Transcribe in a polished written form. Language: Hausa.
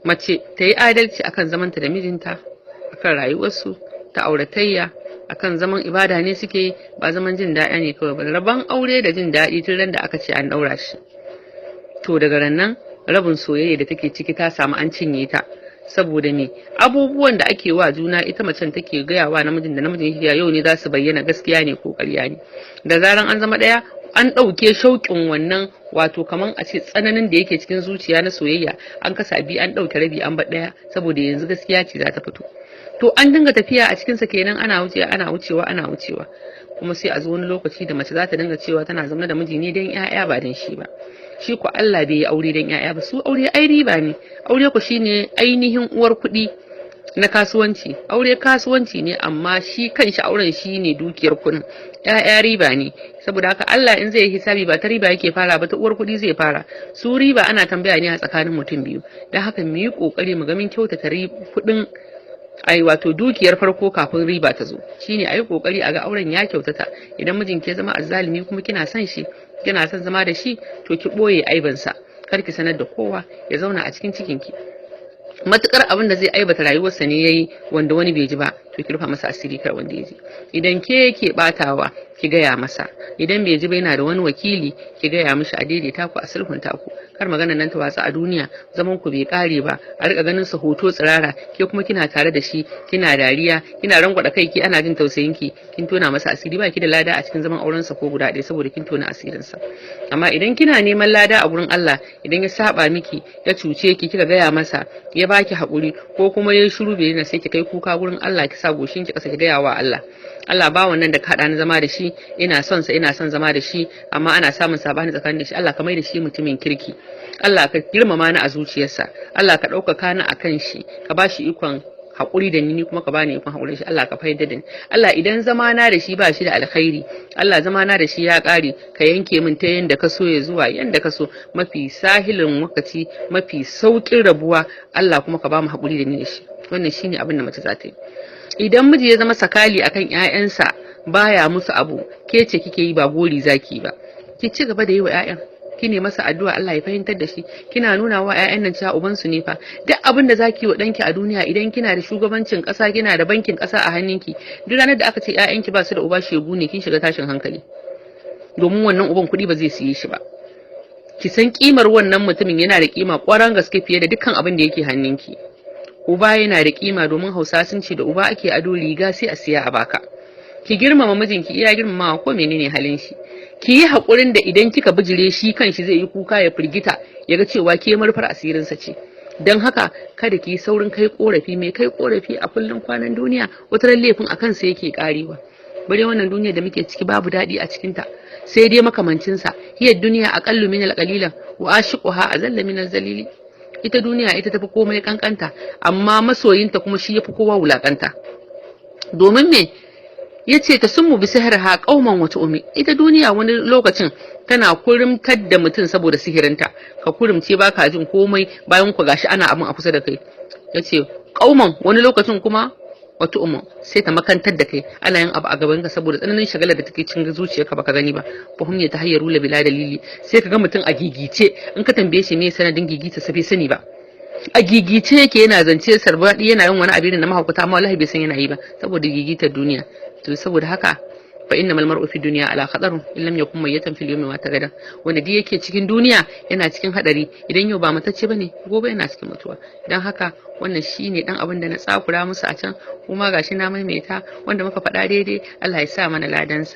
Mace ta yi adalci akan zamanta da mijinta, akan rayuwarsu ta auratayya, akan zaman ibada ne suke yi, ba zaman jin daɗi ne kawai ba. Rabon aure da jin daɗi tun ran da aka ce an ɗaura shi, to daga ran nan rabin soyayya da take ciki ta samu an cinye ta. Saboda me? Abubuwan da ake wa juna, ita macen take gaya wa namijin da namijin yake yau ne za su bayyana gaskiya ne ko ƙarya ne. Da zaran an zama ɗaya, an ɗauke shauƙin wannan, wato kaman a ce tsananin da yake cikin zuciya na soyayya, an kasa biyu, an ɗauke rabi, an bar ɗaya, saboda yanzu gaskiya ce za ta fito. To an dinga tafiya a cikinsa kenan, ana wucewa, ana wucewa, ana wucewa. Kuma sai a zo wani lokaci da mace za ta dinga cewa tana zaune da miji ne don 'ya'ya, ba don shi ba. Shi ko Allah bai yi aure don 'ya'ya ba. Su aure ai riba ne. Aure ku shine ainihin uwar kuɗi na kasuwanci. Aure kasuwanci ne, amma shi kanshi auren shi ne dukiyar kuɗin, 'ya'ya riba ne. Saboda haka Allah in zai yi hisabi, ba ta riba yake fara ba, ta uwar kuɗi zai fara. Su riba ana tambaya ne a tsakanin mutum biyu. Don haka mu yi ƙoƙari mu ga mun kyautata kuɗin, ai wato dukiyar farko kafin riba ta zo, shine ayi kokari a ga auren ya kyautata. Idan mijin ke zama azzalimi kuma kina son shi, kina son zama da shi, to ki boye aibinsa, kar ki sanar da kowa, ya zauna a cikin cikinki. Matukar abin da zai aibata rayuwarsa ne yayi wanda wani bai ji ba, to ki rufa masa asiri, kar wanda ya ji. Idan ke yake batawa, ki gaya masa. Idan bai ji ba, yana da wani wakili, ki gaya mishi, a daidaita ku, a sulhunta ku. Kar magana nan ta watsa a duniya, zaman ku bai kare ba, a rika ganin sa hoto tsirara, ke kuma kina tare da shi, kina dariya, kina rangwada kai, ki ana jin tausayin ki. Kin tona masa asiri, ba ki da lada a cikin zaman auren sa ko guda ɗaya, saboda kin tona asirin sa. Amma idan kina neman lada a gurin Allah, idan ya saba miki, ya cuce ki, kika gaya masa, ya baki haƙuri, ko kuma ya shiru bai na, sai ki kai kuka gurin Allah, ki sa goshin ki kasa, ki gaya wa Allah: "Allah, ba wannan da ka haɗa ni zama da shi, ina son sa, ina son zama da shi, amma ana samun sabani tsakanin da shi. Allah, ka mai da shi mutumin kirki. Allah, ka girmama ni a zuciyarsa. Allah, ka ɗaukaka ni a kan shi. Ka ba shi ikon haƙuri da ni, ni kuma ka bani ikon haƙuri da shi. Allah, ka fahimta da ni. Allah, idan zama na da shi ba shi da alkhairi, Allah, zama na da shi ya ƙare, ka yanke min ta yanda ka so ya zuwa yanda ka so, mafi sahilin lokaci, mafi sauƙin rabuwa. Allah, kuma ka ba mu haƙuri da ni da shi." Wannan shine abin da mace za ta yi. Idan miji ya zama sakali akan ƴaƴansa, baya musu abu, ke ce kike yi, ba gori zaki ba. Ki ci gaba da yi wa ƴaƴan, kine masa addu'a Allah ya fahimtar da shi, kina nuna wa ƴaƴan nan cewa ubansu ne fa. Duk abin da zaki wa danki a duniya, idan kina da shugabancin ƙasa, kina da bankin ƙasa a hannunki, duk ranar da aka ce ƴaƴanki ba su da uba, shegu ne, kin shiga tashin hankali, domin wannan uban kuɗi ba zai siye shi ba. Ki san kimar wannan mutumin, yana da kima ƙwaran gaske fiye da dukkan abin da yake hannunki. Uba yana da kima, domin Hausa sun ce da uba ake ado, riga sai a siya a baka. Ki girmama mijinki iya girmamawa, ko menene halin shi. Ki yi haƙurin da idan kika bijire, shi kanshi zai yi kuka, ya firgita, ya ga cewa ke marfar asirinsa ce. Don haka kada ki yi saurin kai korafi. Mai kai korafi a kullum kwanan duniya, wata ran laifin a kansa yake karewa. Bare wannan duniya da muke ciki, babu daɗi a cikinta, sai dai makamancinsa. هي الدنيا أقل من القليل وعاشقها أذل من الذليل. Ita duniya ita tafi komai kankanta, amma masoyinta kuma shi yafi kowa wulakanta. Domin me yace تصم بسحرها قوما وتعمي? Ita duniya wani lokacin tana kurumtar da mutum saboda sihirinta, ka kurumce, baka jin komai, bayan ku gashi ana abin a kusa da kai. Yace قوما, wani lokacin kuma وتعمي, sai ta makantar da kai, ana yin abu a gaban ka, saboda tsananin shagalar da take cin zuciyarka baka gani ba. فهم يتحيرون بلا دليل. Sai ka ga mutum a gigice, in ka tambaye shi me sanadin gigita sa, bai sani ba. A gigice yake, yana zance sarbadi, yana yin wani abu na mahaukata, amma wallahi bai san yana yi ba, saboda gigitar duniya. To saboda haka فإنما المرء في الدنيا على خطر، إن لم يكن ميتا في اليوم مات غدا. Wanda duk yake cikin duniya yana cikin hadari. Idan yau ba matacce bane, gobe yana cikin mutuwa. Dan haka wannan shine dan abin da na tsakura musu a can, kuma gashi na maimaita. Wanda muka faɗa daidai, Allah ya sa mana ladansa.